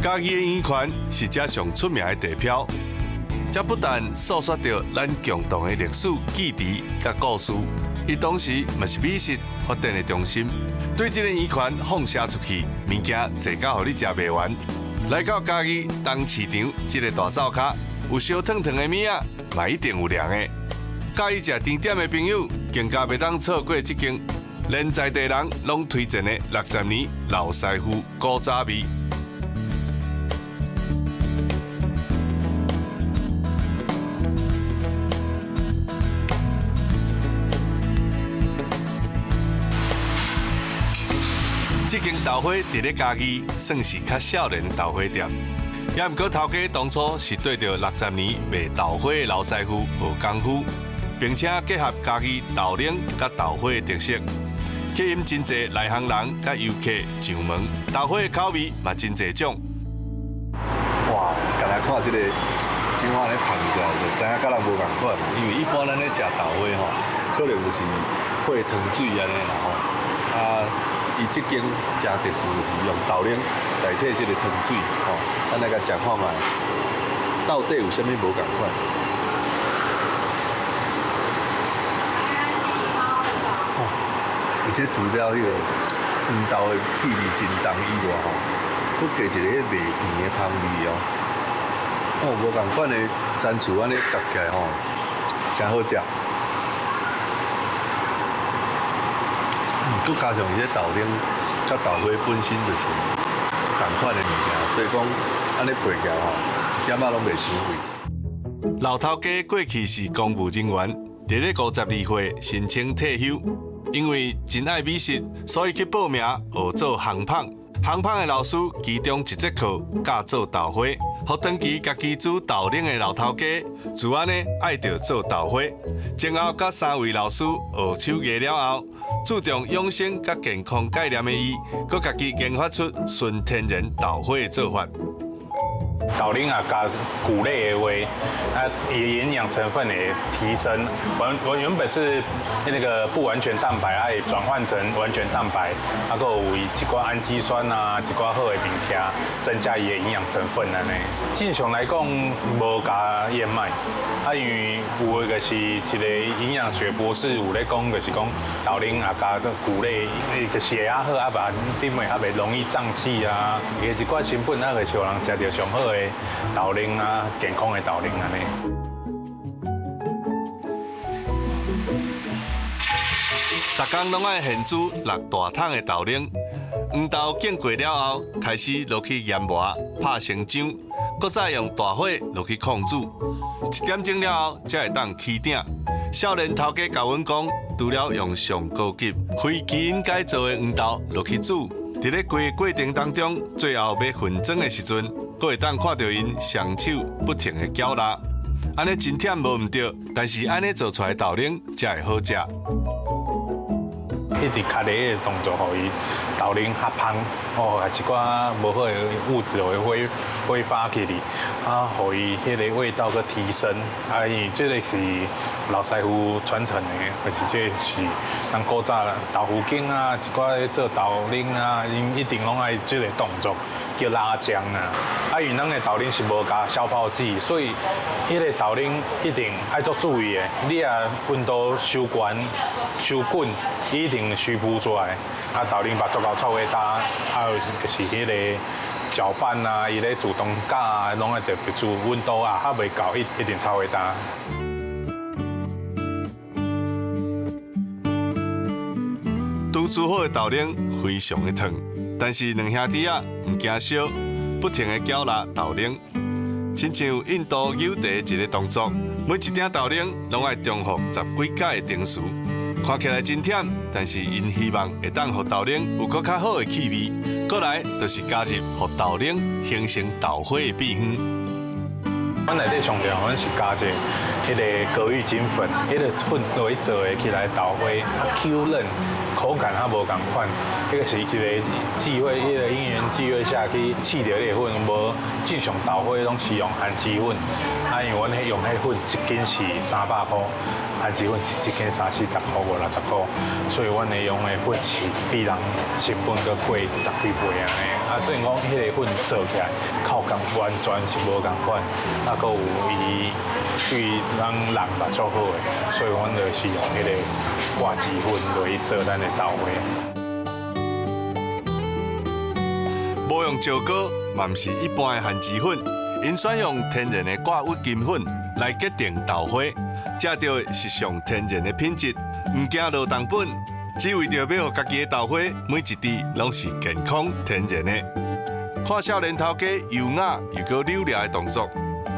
嘉義的圓環是遮上出名的地標，這不但訴說著咱共同的歷史記憶佮故事，伊同時嘛是美食發展的中心。對這个圓環放射出去，物件濟到予你食袂完。來到嘉義東市場這个大灶跤，有燒燙燙的物仔，嘛一定有涼的。佮意食甜點的朋友，更加袂當錯過這間連在地人攏推薦的60年老師傅古早味。這間豆花佇咧嘉義算是較少年的豆花店，也毋過頭家當初是對著60年賣豆花的老師傅學功夫，並且結合嘉義豆奶佮豆花的特色，吸引真濟內行人佮遊客上門。豆花的口味嘛真濟種。哇，剛才看這个怎樣咧捧出來，就知影佮人無仝款。因為一般咱咧食豆花吼，可能就是配湯水按呢啦吼，啊。伊這間誠特殊，就是用豆奶代替這个湯水，吼，咱來共食看覓，到底有啥物無仝款？哦，而且除了彼个黃豆的氣味真重以外，吼，閣加一个彼麥片的香味哦，哦，無仝款的餐廚按呢夾起來吼，誠好食。閣加上伊這豆奶佮豆花本身就是仝款的物件，所以講按呢配起來吼，一點仔攏袂傷貴。老頭家過去是公務人員，佇咧52歲申請退休，因為真愛美食，所以去報名學做烘焙。烘焙的老師其中一節課教做豆花，予長期家己煮豆奶的老頭家，自按呢愛著做豆花。前後佮三位老師學手藝了後，注重養生佮健康概念的伊，閣家己研發出純天然豆花的做法。豆奶啊，加穀類的話，啊，伊營養成分會提升。我原本是那個不完全蛋白，啊，會轉換成完全蛋白，啊，閣有一寡氨基酸啊，一寡好的物件，增加伊的營養成分按呢。正常來講，無加燕麥，啊，因為有的就是一个營養學博士有咧講，就是講豆奶啊加這穀類，伊就是會較好，啊，把頂尾較袂容易脹氣啊。伊的一寡成本啊，就是予人食著上好的豆奶啊，健康的豆奶按呢。逐工攏愛現煮六大桶的豆奶，黃豆經過了後，開始落去研磨，拍成漿，閣再用大火落去控煮，一點鐘了後，才會當起鼎。少年頭家共阮講，除了用上高級、非基因改造的黃豆落去煮，佇咧規个過程當中，最後欲分裝的時陣，閣會當看著𪜶雙手不停的攪拉，按呢真忝無毋對，但是按呢做出來豆奶才會好食。一直敲咧个動作，予伊豆奶較芳，哦，一寡無好的物質會揮揮發起去，啊，予伊彼个味道閣提升。啊，因為這个是老師傅傳承的，就是這是咱古早豆腐間啊，一寡做豆奶啊，𪜶一定攏愛這个動作叫拉漿啊。啊，因為咱的豆奶是無加消泡劑，所以彼个豆奶一定愛足注意的。你若溫度傷懸、傷滾，伊一定虛浮出來。啊，豆奶把足夠臭味焦，啊，就是彼个攪拌啊，伊咧自動攪啊，攏愛特別注意溫度啊，還袂夠，一定臭味焦。拄煮好的豆奶非常的燙，但是兩兄弟仔毋驚燒，不停的攪拉豆奶，親像印度扭茶一个動作，每一鼎豆奶攏愛重複十幾擺的程序，看起來真忝，但是𪜶希望會當予豆奶有閣較好的氣味，過來就是加入予豆奶形成豆花的秘方。阮內底上重要，阮是加一个彼个高玉金粉，彼个粉做去做的起來豆花較 Q 嫩，口感較無仝款。彼个是一个機會，彼个因緣際會下去試著彼个粉，無正常豆花攏是用番薯粉，啊，因為阮彼用彼粉一斤是300箍，番薯粉是一斤三四十箍五六十箍，所以阮的用的粉是比人成本閣貴十幾倍按呢。啊，啊，雖然講彼个粉做起來口感完全是無仝款，啊，閣有伊對咱人嘛足好的，所以阮就是用彼个掛枝粉落去做咱的豆花。無用石膏，嘛毋是一般的番薯粉，𪜶選用天然的掛鬱金粉來結定豆花，食著的是上天然的品質，毋驚落重本，只為著欲予家己的豆花每一滴攏是健康天然的。看少年頭家優雅又閣扭掠的動作，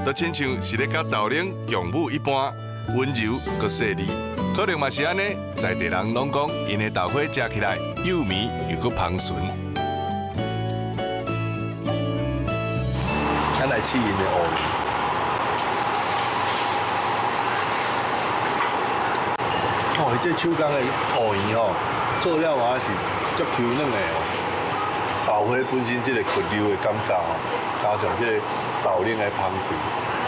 就親像是咧佮豆奶共舞一般，溫柔閣細膩。可能嘛是按呢，在地人攏講𪜶的豆花食起來幼綿又閣芳醇。咱來試𪜶的芋圓。哦，伊這手工的芋圓吼，做了嘛是足 Q 軟的哦。豆花本身這个滑溜的感覺吼，加上這个豆奶的芳味，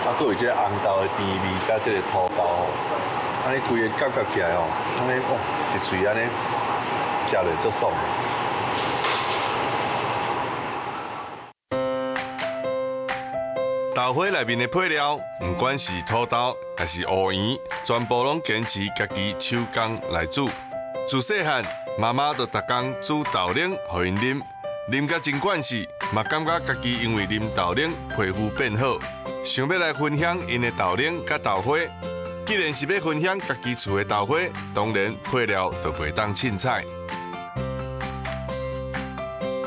啊，閣有這个紅豆的甜味，佮這个土豆吼，按呢規个感覺起來吼，按呢哇，一喙按呢食落足爽的。豆花內面的配料，毋管是土豆抑是芋圓，全部攏堅持家己手工來煮。自細漢，媽媽就逐工煮豆奶予𪜶啉，啉甲真慣勢，嘛感覺家己因為啉豆奶皮膚變好，想欲來分享𪜶的豆奶佮豆花。既然是欲分享家己厝的豆花，當然配料就袂當凊彩。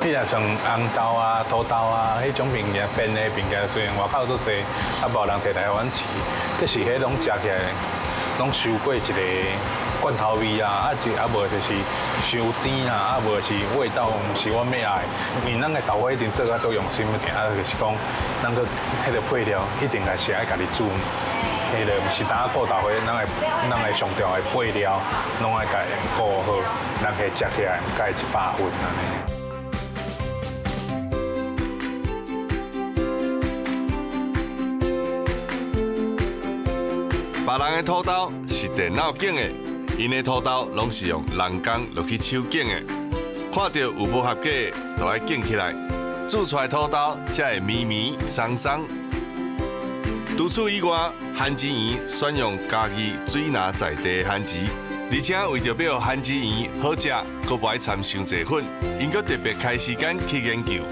你若像紅豆啊、土豆啊，彼種物件變的物件，雖然外口足濟，啊無人提來予阮試，可是彼攏食起來，攏傷過一个罐頭味啊，啊一啊無就是傷甜啊，啊無是味道毋是阮欲愛。因為咱的豆花一定做甲足用心的，啊就是講，咱閣彼个配料一定也是愛家己煮。彼个毋是單顧豆花，咱的上重要的配料，攏愛共顧好，人客食起來才會100分按呢。別人的土豆是電腦種的，𪜶的土豆攏是用人工落去手種的。看著有無合格的，就愛揀起來，煮出來土豆才會綿綿鬆鬆。除此以外，番薯圓選用嘉義水林在地的番薯，而且為著欲予番薯圓好食，閣無愛摻傷濟粉，𪜶閣特別開時間去研究。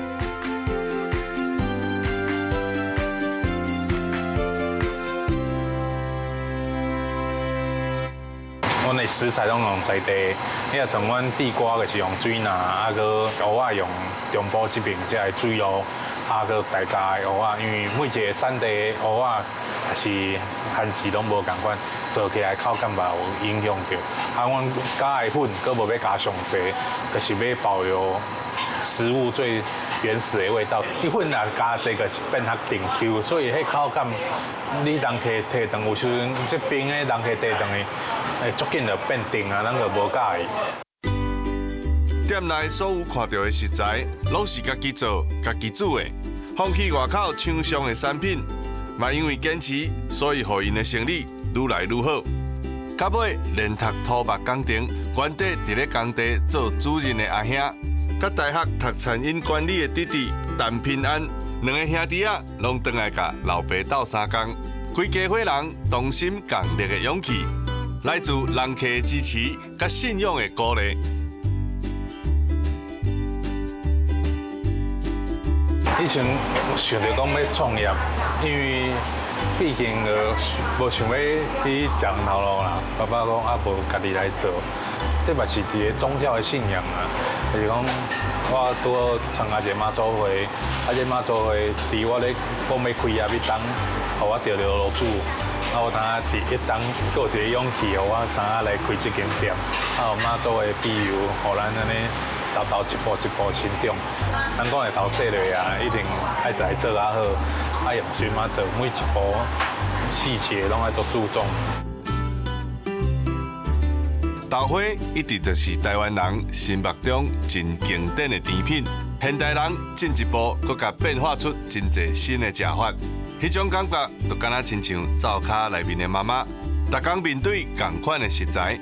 阮的食材攏用在地，你若像阮地瓜就是用水林，啊，閣芋仔用中部這邊這个水路，啊，閣大家的芋仔，因為每一个產地的芋仔也是番薯攏無仝款，做起來口感嘛有影響著。啊，阮加的粉閣無欲加上濟，就是欲保留食物最原始的味道。伊粉若加濟，就是變較甜 Q，所以彼口感，你人客提轉有時陣這邊的人客提轉去，會足緊就變甜啊，咱就無佮意。店內所有看著的食材，攏是家己做、家己煮的，放棄外口廠商的產品，嘛因為堅持，所以予𪜶的生意愈來愈好。到尾連讀土木工程，原底佇咧工地做主任的阿兄，佮大學讀餐飲管理的弟弟陳平安，兩个兄弟仔攏轉來共老爸鬥相共，規家伙人同心共力的勇氣，來自人客的支持佮信仰的鼓勵。以前想著講欲創業，因為畢竟就無想欲去食黃頭路啦。爸爸講啊，無家己來做，這嘛是一个宗教的信仰啊。就是講，我拄好參加一个媽祖會，啊，這媽祖會佇我咧講欲開業彼當，予我著著爐主，啊，我當時佇彼當閣有一个勇氣，予我當來開這間店，啊，有媽祖的庇佑，予咱按呢沓沓一步一步成長。人講會頭細落啊，一定愛來做較好，愛用心仔做，每一步細節攏愛足注重。豆花一直就是台灣人心目中真經典的甜品。現代人進一步閣共變化出真濟新的食法，彼種感覺就敢若親像灶跤內面的媽媽，逐工面對仝款的食材，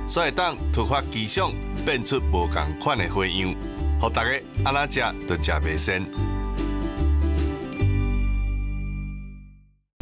煞會當突發奇想，變出無仝款的花樣。予大家按怎食都食袂仙。